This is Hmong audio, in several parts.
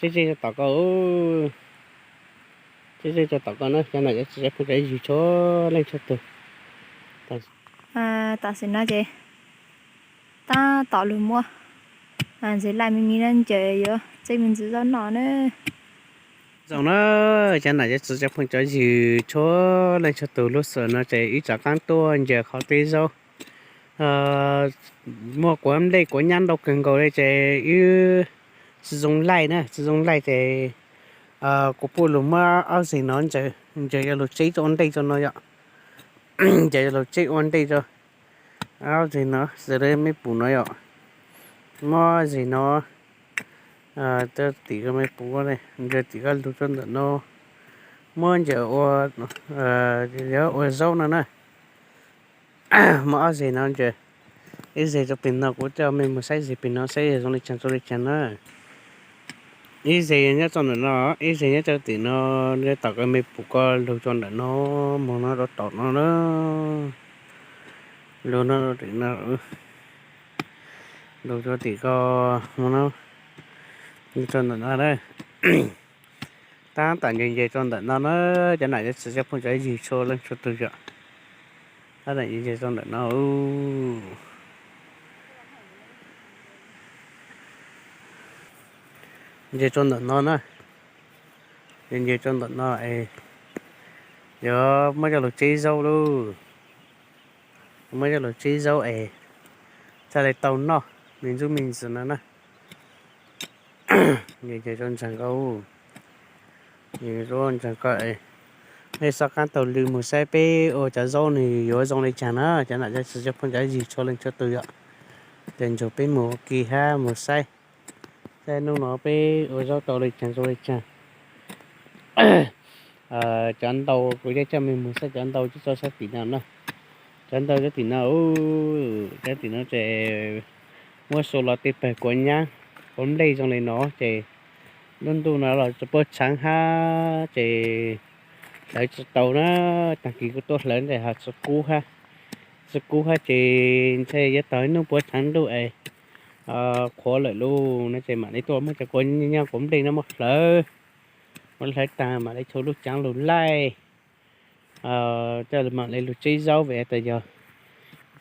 Zej zej rau tom ko, zej zej rau tom ko na, cov nam cov txiv cov phooj cov ywg txhua leej txhua tus. Tam sim no ces tab tom lug muab ntses laj me me no ncaws yuav txib me ntsis zaub noj na. Zoo na, cov nam cov txiv cov phooj cov ywg txhua leej txhua tus, lub sij hawm no ces wb rov qab tuaj ncaws qhov teb zaub. Muaj kuav nplej kuav nyab ntau kawg nkaus li ces wb tsis zoo laij na, tsis zoo laij ces kuv pub lug muab ob zeg no ncaws, ncaws yuav lug tseb ua ntej rau no yom. Ncaws yuav lug tseb ua ntej rau ob zeg no, xws li mej pum no yom. Muab zeg no, tim ko mej pum, ncaws tim ko lug rau ntawm no, muab ncaws ua, yuav ua zaub no na. Muab ob zeg no ncaws, ib zeg rau pem no, kuv coj mej mus saib zeg pem no saib zoo li caag zoo li caag na. Ib zeg nyob rau ntawm no, ib zeg nyob rau tim no, nyob tom ko mej pum ko lug rau ntawm no, mus no rau tom no na. Lug no, lug rau tim ko, mus no, rau ntawm no na. Tab tom ncaws ncaws rau ntawm no na, cov nam cov txiv cov phooj cov ywg txhua leej txhua tus yom. Tab tom ncaws ncaws rau ntawm no. Ncaws rau ntawm no na, ncaws rau ntawm no es yuav muab coj lug tseb zaub lauj. Muab coj lug tseb zaub es txhaj li tau noj me ntsuj me ntxiv no na. Ncaws rau ntsaag ko, ncaws rau ntsaag ko es mej xob qaab taug lw mus saib peb ua cov zaub nws yuav zoo li caag na, cov nam cov txiv cov phooj cov ywg txhua leej txhua tus yom. Ces ntsug peb mus ua ke hab mus saib, saib hnub no peb ua zaub tau li caag zoo li caag. Cov ntau kuv yeej coj mej mus saib cov ntau tso sab tim no na. Cov ntau sab tim no, sab tim no ces muab sau los tej pawg kuav nyab kuav nplej zoo li no ces lub ntuj no los tsis puab tshaav hab ces hlawv tsis tau na. Taag kis kuv tuaj hlawv ntawm hab tsis kub hab, tsis kub hab ces ntshe yuav tau ib nub puab tshaav ntuj es qhuav lawm lauj no ces mam li tuaj muab cov kuav nyab kuav nplej no muab hlawv, muab hlawv taag mam li tshu lub caav lug laij, coj mam li lug tseb zaub vim tas yog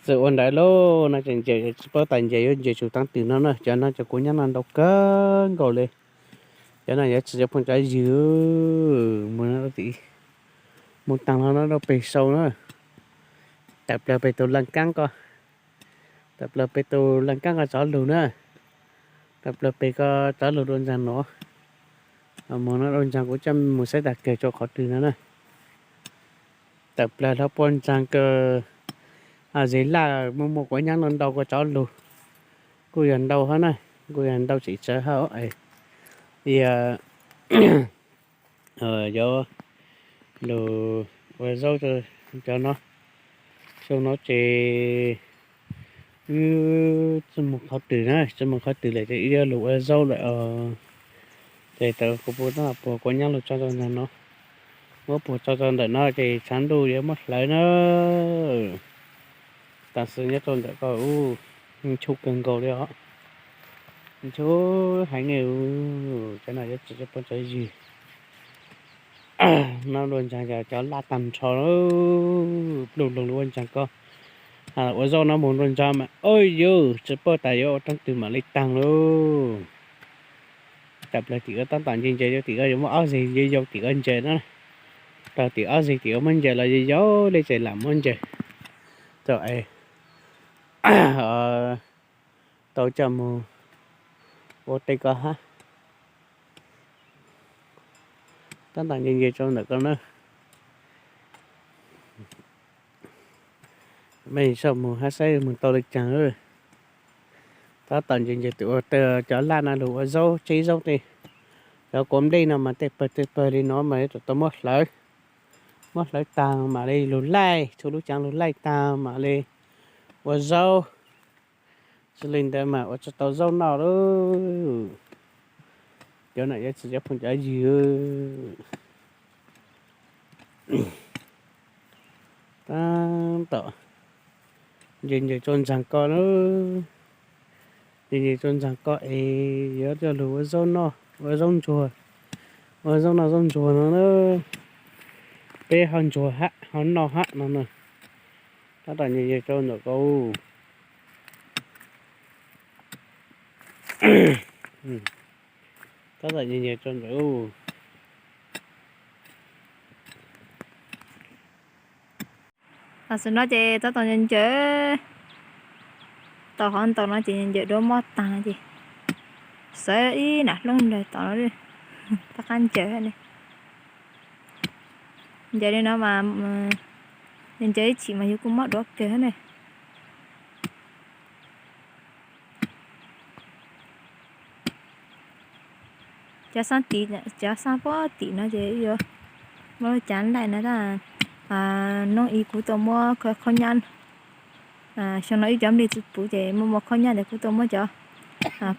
txawm ua ntawd lauj no ces ncaws tsis paub tas ncaws yuav ncaws txug taav twg no na. Cov no cov kuav nyab no ntau kawg nkaus li. Cov no yuav tsis cov phooj cov ywg, mus, mus taag no no rau peg sau na. Tawm plawg peg tug laaj kaab ko, tawm plawg peg tug laaj kaab ko tsov lug na. Tawm plawg peg ko tsov lug dua ntsaag no. Mus no dua ntsaag kuv coj mus saib tas kawg tsua qhov twg no na. Tawm plawg hlo puag ntsaag ko, zes laj muaj muaj kuav nyab ntau ntau ko tsov lug, kuj yog ntau hab na, kuj yog ntau tseem tsawv hab. Yuav lug ua zaub cov no, xyoo no ces wb tsis mus qhov twg na, tsis mus qhov twg lawm ces wb yuav lug ua zaub lawm os. Ces tawm kuv puag tab puag kuav nyab lug tso rau ntawm no, muab puag tso rau ntawm no ces tshaav ntuj yuav muab hlawv na. Tam sim nyob rau ntawm ko ntxhub kawg nkaus li os, ntxhub heev li. Cov no yuav tsis cov phooj cov ywg, no dua ntsaag yog cov laj taag nrho, pluj lug lug ua ntsaag ko. Ua zaub no mus dua ntsaag mas, o yug, tsis paub tas yuav ua roob twg mam li taag lauj. Tawm plawg tim ko tab tom ncaws ncaws rau tim ko yuav muab ob zeg yau tim ko ncaws na. Rau tim ob zeg tim ko muab ncaws los yau yau li ces lam muab ncaws rau es tau coj mus ua tej ko hab. Tab tom ncaws ncaws rau ntawm ko na. Mej soj mus hab saib mus tau li caag. Tab tom ncaws ncaws ua cov laj no lug ua zaub tseb zaub tej. Cov kuav nplej no mas tej pawg tej pawg li no mas yuav tsum tau muab hlawv, muab hlawv taag mam li lug laij, tshu lub caav lug laij taag mam li ua zaub. Tsis li ntawd mas ua tsis tau zaub noj lauj. Cov no yuav tsis cov phooj cov ywg, tab tom ncaws ncaws rau ntsaag ko na, ncaws ncaws rau ntsaag ko es yuav coj lug ua zaub noj. Ua zaub ntsuag, ua zaub noj zaub ntsuag no na. Peb ho ntsuag hab ho noj hab no na. Tab tom nyias nyias tso ntawm ko. Tab tom nyias nyias tso ntawm. Tam sim no ces tab tom ncaws ncaws, tau hov ntau no ces ncaws duab mob tag no ces xawv ib nam hlob ntawd tom no, tom qab ncaws ne. Ncaws li no mas, ncaws ib chim mas yus kuj mob duav kawg ne. Cov sab tim, cov sab pob tim no ces yuav muaj lub cav laij no tab, noob ib kuv tau muab khaub nyab, xyoo no ib cov nplej tsi puv ces muaj muaj khaub nyab ces kuv tau muab cov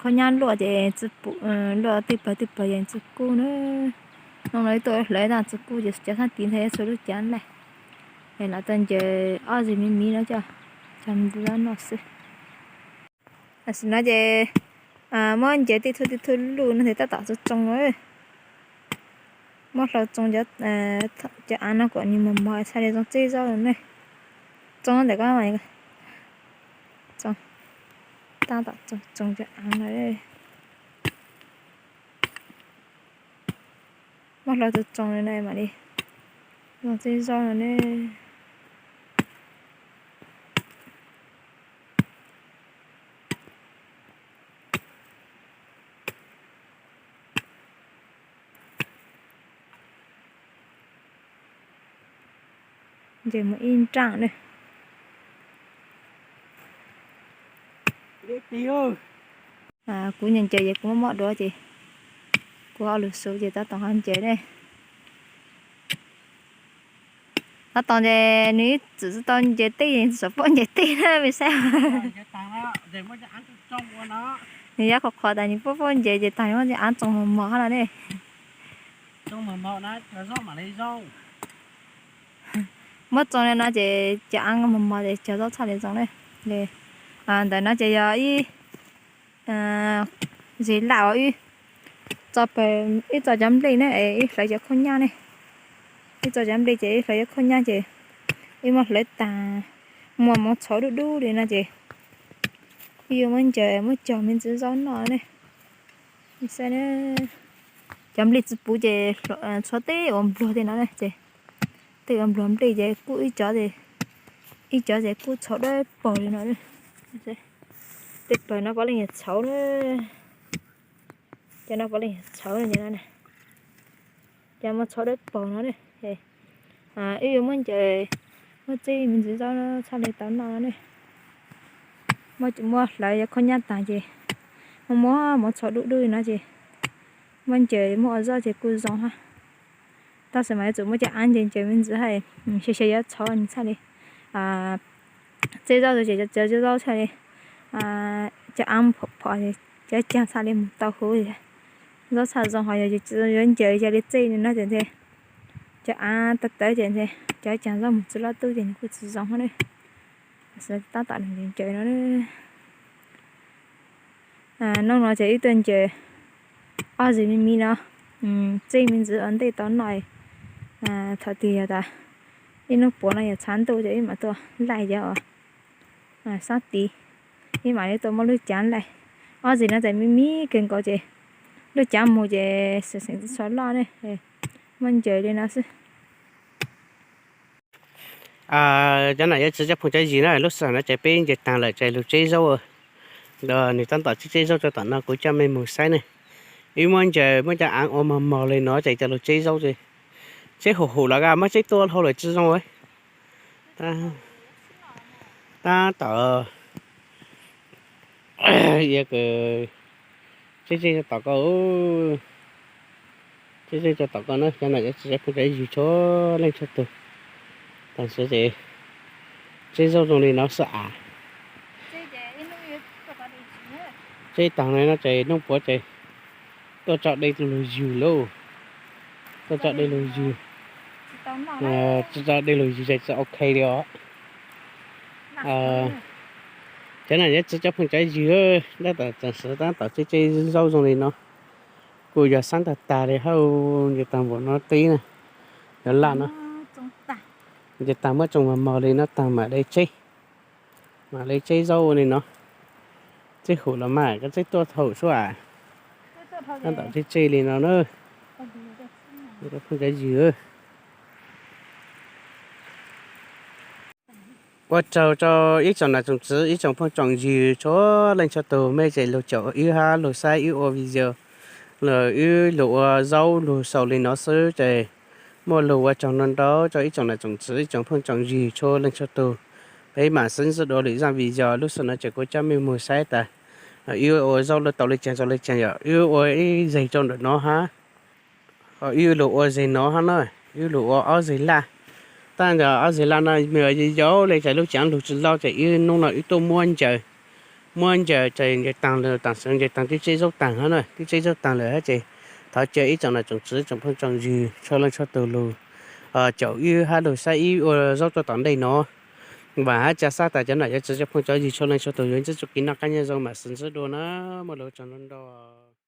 khaub nyab luaj ces tsi puv, luaj tej pawg tej pawg ces tsi kub na. Noob no ib tuaj hlawv tab tsi kub ces cov sab tim ntawd yuav tshuav lub cav laij. Es lam tau ncaws ob zeg miv miv no coj cov ntxhw noj xwb. Tam sim no ces muab ncaws tej tug tej tug luj no ces tab tom tsoo tsoo. Muab hlau tsoo cov av no kom nws mos mos txhaj li zoo txij zaub no ne. Tsoo ntawm ko, tab tom tsoo cov av no. Muab hlau tsoo tsoo no mam li zoo txij zaub no ne. Ncaws mus ib nraaj ne. Kuv ncaws ncaws ces kuv muab mob duav ces kuv ho lug xub ces tab tom ho ncaws ne. Tab tom ces nws ib txwm tsis tau ncaws tej, tsis tau paub ncaws tej na me saib. Nws yuav qhuas qhuas tas nws paub paub ncaws ces tas nws muab cov av tsoo mos mos no ne. Muab tsoo li no ces cov av mos mos ces cog zaub txhaj li zoo ne. Ntawm no ces yog ib zeg laj uas wb tso pawg, wb tso cov nplej ne, wb hlawv cov khaub nyab ne. Wb tso cov nplej ces wb hlawv cov khaub nyab ces wb muab hlawv tas muaj mov txhov dub dub li no ces wb yuav muab ncaws muab cog me ntsis zaub noj ne. Cov nplej tsi puv ces tshuav tej uas npluag tej no ces tej uas npluag nplej ces kuj ib cov, ib cov ces kuj txhov dawb paug li no. Tej pawg no puav leej yog txhov na. Cov no puav leej yog txhov no, cov muaj txhov dawb paug no ne. Wb yuav muab ncaws muab txij me ntsis zaub no txhaj li tau noj ne. Muab hlawv cov khaub nyab tas ces muab muab mov txhov dub dub li no ces muab ncaws muab ua zaub ces kuj zoo hab. Tab sis mas yuav tsum muab cov av ncaws ncaws me ntsis hab, xyov xyov yuav txhov nws txhaj li txij zaub ces cov zaub txhaj li, cov av phom phom cov caag txhaj li mus tau huv, zaub txhaj zoo. Ho yog yuav ncaws yog li txij no ces ntshe cov av tawv tawv ces ntshe cov caag zaub mus tsis loj tub ces nws kuj tsis zoo hab ne. Tab tom ncaws no. Hnub no ces wb tuaj ncaws ob zeg me miv no, txij me ntsis ua ntej tau noj. Thaum twg yog tas ib hnub puav no yog tshav ntuj ces wb mam tuaj laij cov uas sab tid, wb mam li tuaj muab lub cav laij. Ob zeg no ces me miv kawg nkaus ces lub cav mus ces xeem xeem tsis tshua loj ne. Muab ncaws li no xwb. Cov nam cov txiv cov phooj cov ywg na, lub sij hawm no ces peb ncaws taag lawm ces lug tseb zaub. Nws tab tom tseb tseb zaub rau tom no kuv coj mej mus saib ne. Wb muab ncaws muab cov av ua mos mos li no ces coj lug tseb zaub ces tseb hum hum los muab tseb tua dhau lawm tsis zoo. Tab tom tseb tseb rau tom ko, tseb tseb rau tom ko na, cov nam cov txiv cov phooj cov ywg txhua leej txhua tug. Tam sim ces tseb zaub zoo li no xwb av. Tseb taag li no ces hnub puav ces tuaj tso dej lug ywg lauj. Tuaj tso dej lug ywg. Tsis tso dej lug ywg ces tsis ok li os. Cov nam cov txiv cov phooj cov ywg, tab tom tseb tseb zaub zoo li no. Kuj yog xab tag tag li hauj, nce tag npaum no tib na, yog laj no. Nce tag muab tsoo mos mos li no tag mam li tseb, mam li tseb zaub ua li no. Tseb hum los mas koj tseb tuaj thaum suab, tab tom tseb tseb li no na. Phooj ywg, ua tsaug rau ib tsoom nam tsoom tswv, ib tsoom phooj tsoom ywg txhua leej txhua tus, mej tseem lug caum wb hab lug saib wb ua video los wb lug ua zaub lug xaus li no xwb ces muaj lug ua tsaug ntau ntau rau ib tsoom nam tsoom tswv, ib tsoom phooj tsoom ywg txhua leej txhua tus. Peb mam sib ntsib dua lwm zaj video, lub sij hawm no ces kuv coj mej moog saib tas wb ua zaub lug tau li caag rau li caag, yog wb ua ib zeg rau ntawm no hab, ho wb lug ua zeg no hab na, wb lug ua ob zeg laj. Tab sis ob zeg laj no yog yau yau le ces lub cav lug tsi loj ces wb hnub no wb tuaj muab ncaws, muab ncaws ces ncaws taag lawm, tam sim ncaws taag twb tseb zaub taag hab na, twb tseb zaub taag lawm hab ces thov caw ib tsoom nam tsoom tswv, tsoom phooj tsoom ywg txhua leej txhua tus lug caum wb hab lug saib wb ua zaub tuaj tom ntej no. Vaam hab ca xab tas cov nam cov tswv, cov phooj cov ywg txhua leej txhua tus yuav ntsib txuj kev noj qab nyob zoo, mam sib ntsib dua na, muaj lug tsaug ntau ntau.